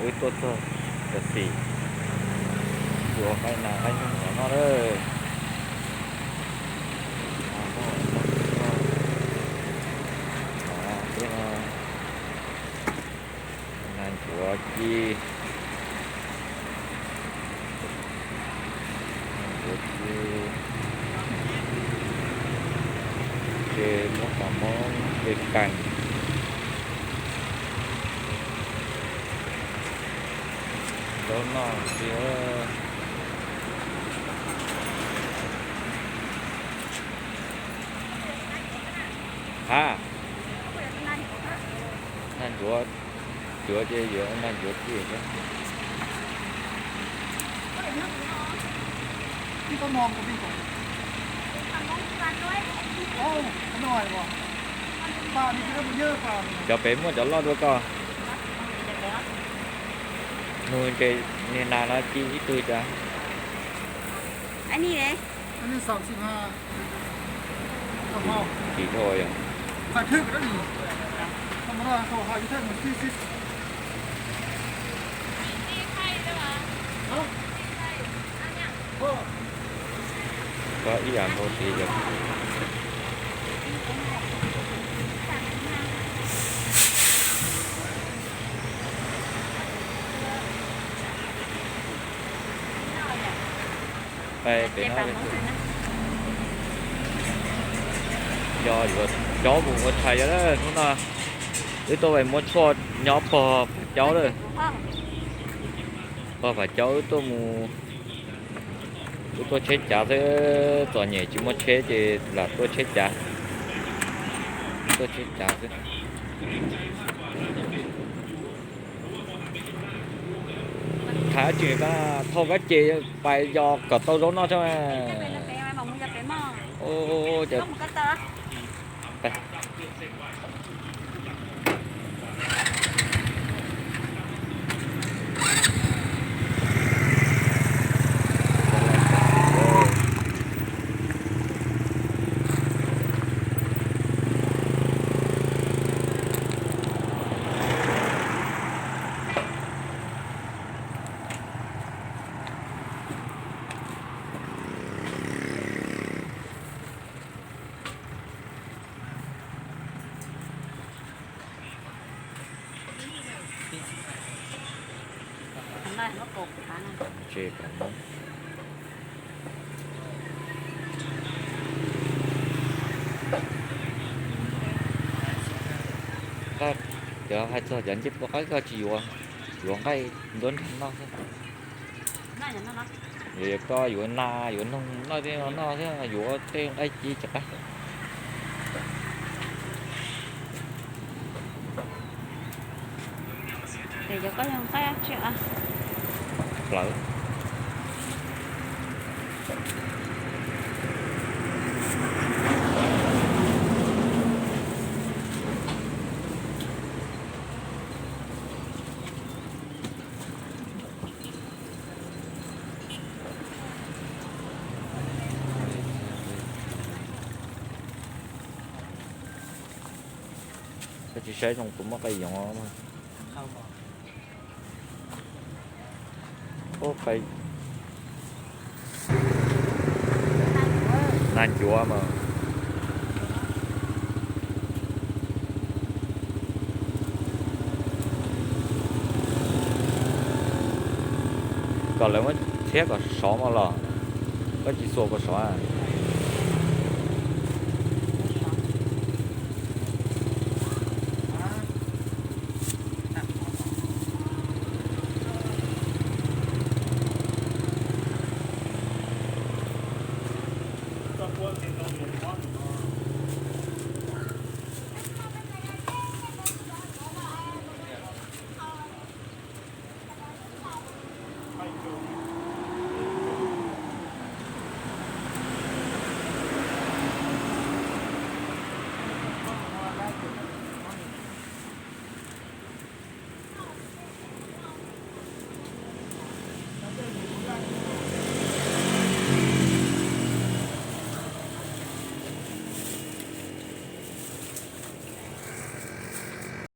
Wb tuaj txog cov xim, ua qaib nas qaib nyoog los noj lawm. Peb no, nas ncuav ci, nas ncuav ci, ces muab qos hmoob ces kaem zaub noj tiag. Ha, nas ncuav, ncuav ces yuav nas ncuav ci thiab. Cov pem muaj cov loj dua koj. Nug ces niag nas no ci ib tug cas. Ib yam nkaus li. Yog yuav caub mus ua tshais yog hnub no. Wb tuaj muab tshuaj nyob pog Phav Caub lawm. Pog Phav Caub wb tuaj mus, wb tuaj tsheb cav xwb, txom nyem tsis muaj tsheb ces lam tuaj tsheb cav, tuaj tsheb cav xwb. Thaum tsis thauj kab ces pais yos kom tau zaub noj tso. Koj cov hais txog cov ncej puas qaib koj tsis yuav, yuav nqaij nruab nrag noj xwb. Yog koj yuav nas yuav noog noj tej no noj thiab, yuav tej nqaij ci tsis qab. Plawv. Koj tsis saib zoo tus muaj qe yoov. Nas ncuav mas. Kom lawv muab txhiab kom sov mas los, koj tsis xuas kom sov.